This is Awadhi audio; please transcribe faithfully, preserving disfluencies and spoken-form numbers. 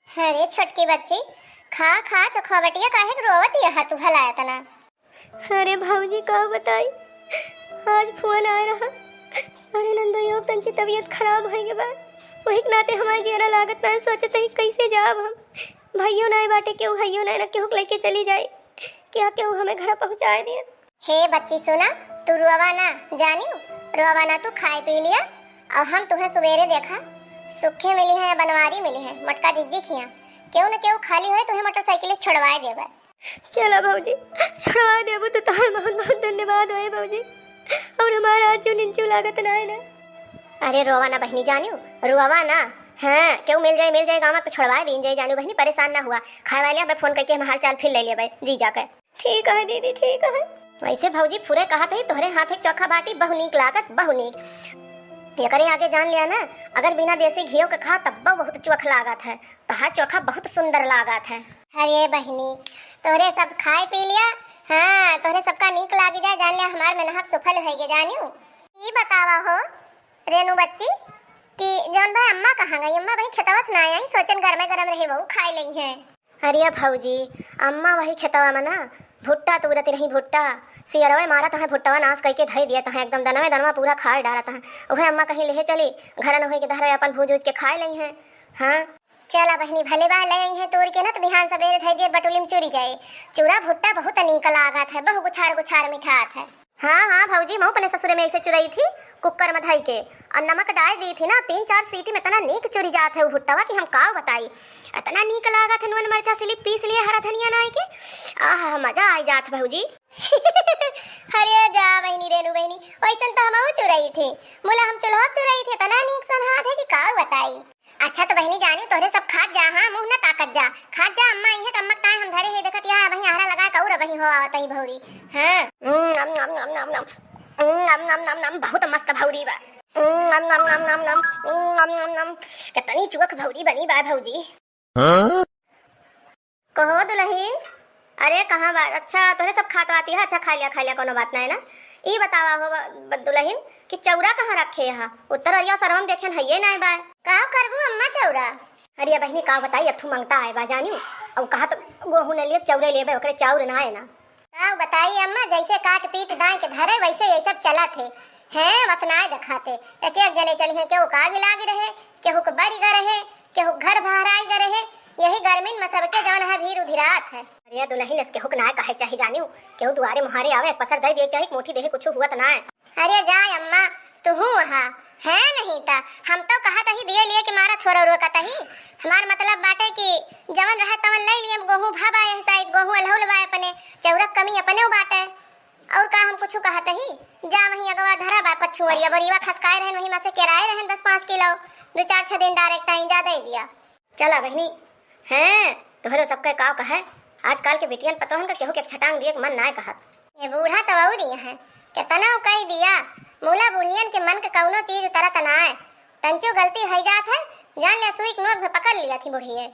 अरे छोटकी बच्ची, खा खा चोखा बटिया, काहे के रोवत यह तू भला इतना? अरे भौजी, का बताई, आज फोन आए रहा। अरे नंदोइयो, तंची तबीयत खराब होइ गई बा, वही के नाते हमार जियरा लागत ना, सोचत ही कैसे जाब हम। भइयो ना बाटे, केहू हइयो ना, ना केहू के लइके चली जाई, क्या केहू हमें घर पहुँचाए दे। हे बच्ची सुना, तू रोवा ना, जानियो, रोवा ना, तू खाए पी लिया, और हम तुहे सुबेरे देखा, सुखे मिली है या बनवारी मिली है, मोटका जिज्जी खिया, केहू न केहू खाली होए, तुहे मोटरसाइकिल से छोड़वाए देबे। चला भौजी, छोड़वा देबू तो तोहार बहुत बहुत धन्यवाद होए भौजी। और हमारा आज जो निंचू लागत ना है ना। अरे रोवा ना बहिनी जानियो, रोवा ना। हाँ, केहू मिल जाए, मिल जाए गाँव में तो छोड़वा दीन जाए जानियो बहिनी, परेशान ना हुआ। खाए वाले अबे फोन करके हम हाल चाल फिर ले लेबे जी जाके। ठीक है दीदी, ठीक है। वैसे भौजी फुरे कहत ही, तोहरे हाथ एक चोखा बाटी बहु नीक लागत, बहु नीक। एकरे आगे जान लिया ना, अगर बिना देसी घियो के खा तब्बो बहुत चोख लागत है। तोहार चोखा बहुत सुंदर लागत है। अरे बहिनी, तोहरे सब खाए पी लिया, हाँ, तोहरे सबका नीक लागी जाए, जान लिया हमार मेहनत सफल होइगे जानियो। ई बतावा हो रेनू बच्ची कि जौन भाई अम्मा कहाँ गई? अम्मा भाई खेतवा से ना आई, सोचन गरमे गरम रहे वहू खाए लई हैं। अरे भौजी, अम्मा वही खेतवा में ना भुट्टा तूरत रही, भुट्टा सियरवे मारत हैं, भुट्टवा नाश करके धई दियत हैं, एकदम दनवे दनवा पूरा खाए डारत हैं। उहे अम्मा कहीं लेहे चली, घर न होई के धरे अपन भूज उज के खाए लई हैं। हाँ। चला बहिनी, भले बा, ले आई है तोड़ के ना, तो बिहान सबेरे धई दिए बटुली में चुरी जाए। चूरा भुट्टा बहुत नीक लागत है, बहु गुछार गुछार मिठात है। हाँ, हाँ भौजी, महू अपने ससुरे में ऐसे चुरई थी, कुकर में धई के, और नमक डाल दी थी ना, तीन चार सीटी में इतना नीक चुरी जात है उ भुट्टवा कि हम का बताई, इतना नीक लागत है। नून मरचा सिलिप पीस लिए, हरा धनिया नाई के, आह, मजा आई जात भौजी। अरे जा बहिनी, रेनू बहिनी, वैसन तो हमहू चुरई थी, मुला हम चूल्हा चुरई थी, इतना नीक सनहात है कि का बताई। अच्छा तो बहिनी जानी, तोहरे सब खात जा, हाँ, मुँह न ताकत जा, खात जा। अम्मा आई है तो अम्मा के ताए हम धरे है, देखत यहाँ अबही आहरा लगा के और अबही हो आवत ही भौरी। हाँ। हम्म, नम, नम, नम, नम, नम। हम्म, नम, नम, नम, नम, बहुत मस्त भौरी बा। हम्म, नम, नम, नम, नम, नम। हम्म, नम, नम, नम। कितनी चुअक भौरी बनी बा भौजी। हाँ? कहो दुलहिन, अरे कहाँ बा? अच्छा, तोहरे सब खात आती है, अच्छा, खा लिया, खा लिया, कोनो बात नाय ना। ई बतावा हो ब-, ब-, दुलहिन कि चौरा कहाँ रखे हा? उत्तर अरिया सरवम देखेन हइये नाय बा। का करबू अम्मा चौरा? अरे बहिनी, का बताई, अठू मंगता आए बा जानियो, और कहा तो गोहूँ न लिए, चौरे लेबे, ओकरे चाउर नाय ना। का बताई अम्मा, जैसे काट पीट दाए के धरे, वैसे ये सब चलत है। हैं, बस नाय देखाते। एक एक जने चली हैं, केहू का आगे लागे रहे, केहू के बरी गा रहे, केहू घर बहराई गा रहे। यही गर्मीन में सबके जौन है भीड़ उधिरात है। अरे दुलहिन, इसके हुक नाय कहे चाही जानियो, केहू दुआरे मुहारे आवे, एक पसर दे दिए चाही, मोठी देहे कुछ हुआ त नाय। अरे जाय अम्मा, तुहू वहाँ है नहीं ता, हम तो कहा तही दिए लिए कि मारा छोरा रोका तही। हमार मतलब बाटे कि जवन रहे तवन ले लिए, गोहूँ भा बा, यह साइड गोहूँ अलहुल बा अपने, चौरक कमी अपने बाटे। और का हम कुछ कहत ही? जा वहीं अगवा धरा बा पछुअरिया, बरिया खसकाए रहन, वहीं में से केराए रहन दस पाँच किलो, दो चार छह दिन डायरेक्ट ताई जा दे दिया। चला बहिनी, हैं, तोहरे सबके का कहे, आजकल के बिटियन पतोहन का केहू के छटांग दिए के मन नाय कहत। ये बूढ़ा तो औरी है, केतना कह दिया, मूला बुढ़ियन के मन के कौनो चीज उतरत नाय, तंचो गलती है जात है, जान ले सुई के नोक में पकड़ लिया थी बुढ़िए।